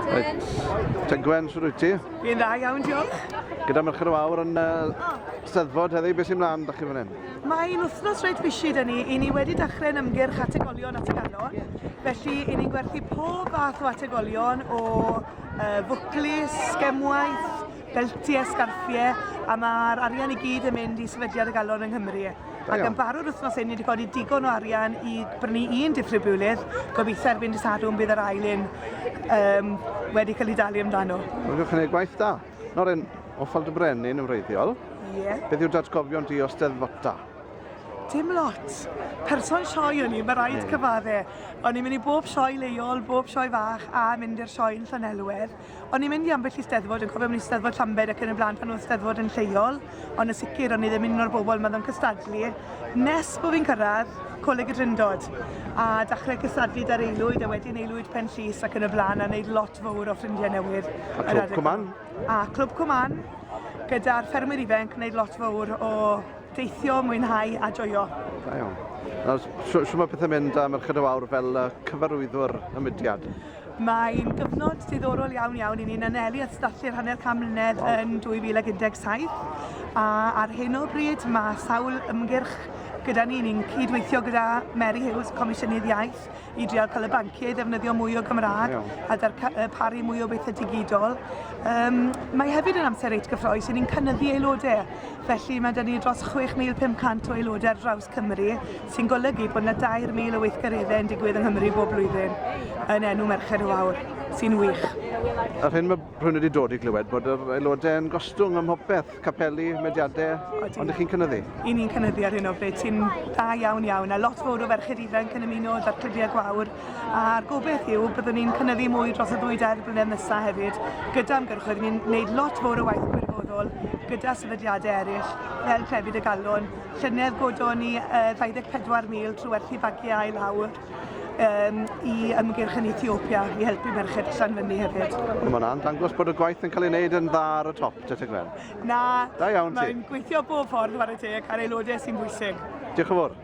Reit. Tegwen, siwr wyt ti? Fi'n dda iawn, diolch. Gyda Merched y Wawr yn uh, Steddfod heddi, beth sy'n mlaen da chi fan hyn? Mae'n wythnos reit fisi da ni. I ni wedi dechrau'n ymgyrch ategolion at y galon. Felly, i ni'n gwerthu pob fath o ategolion o uh, fwclis, gemwaith, beltiau, sgarffiau, a mae'r arian i gyd yn mynd i Sefydliad y Galon yng Nghymru. Ac yn barod wythnos hyn, ni wedi codi digon o arian i brynu un diffribiwlydd. Gobeithio erbyn dydd Sadwrn bydd yr ail un um, wedi cael ei dalu amdano. Wel, chi'n gwneud gwaith da. Nawr en, o Ffald y Brenin yn wreiddiol. Ie. Yeah. Beth yw'r datgofion di o Steddfota? Dim lot. Person sioe o'n i, mae rhaid yeah. cyfadde. O'n i'n mynd i bob sioe leol, bob sioe fach a mynd i'r sioe yn Llanelwedd. O'n i'n mynd i ambell i Steddfod, yn cofio mynd i Steddfod Llambed ac yn y blaen pan oedd Steddfod yn lleol, ond yn sicr o'n i ddim un o'r bobl ma' yn cystadlu, nes bod fi'n cyrraedd Coleg y Drindod a dechrau cystadlu 'da'r Aelwyd a wedyn Aelwyd Pen Llys ac yn y blaen a wneud lot fawr o ffrindiau newydd. A Clwb Cwmann? A Clwb Cwmann gyda'r ffermwyr ifanc wneud lot fawr o deithio, mwynhau a joio. Da iawn. Nawr, shwt mae pethau'n mynd â Merched y Wawr fel cyfarwyddwr y mudiad? Mae'n gyfnod diddorol iawn iawn i ni'n anelu at ddathlu'r hanner can mlynedd yn 2017 a ar hyn o bryd mae sawl ymgyrch gyda ni, ni'n cydweithio gyda Meri Huws, Comisiynydd Iaith, i drial cael y banciau i ddefnyddio mwy o Gymraeg a darparu mwy o bethau digidol. Um, mae hefyd yn amser reit gyffroes, i ni'n cynyddu aelodau, felly mae 'da ni dros 6,500 o aelodau ar draws Cymru, sy'n golygu bod yna 2,000 o weithgareddau yn digwydd yng Nghymru bob blwyddyn yn enw Merched y Wawr, sy'n wych. Yr hyn mae rhywun wedi dod i glywed bod yr aelodau yn gostwng ym mhopeth, capeli, mediadau, ond ych chi'n cynyddu? I ni'n cynyddu ar hyn o bryd, sy'n dda iawn iawn, a lot fawr o ferched ifanc yn ymuno â'r clybiau gwawr, a'r gobeith yw byddwn ni'n cynyddu mwy dros y ddwy dair blynedd nesaf hefyd, gyda ymgyrchoedd, ni'n gwneud lot fawr o waith gwirfoddol gyda sefydliadau eraill, fel Clefyd y Galon, Llynedd godon ni uh, 24,000 trwy werthu bagiau ail lawr um, i ymgyrch yn Ethiopia i helpu merched Llanfyni hefyd. Wel, mae hwnna'n dangos bod y gwaith yn cael ei wneud yn dda ar y top, te Tegwen. Na, Da iawn ti. Mae'n gweithio bob ffordd, chwarae teg, a'r aelodau sy'n bwysig. Diolch yn fawr.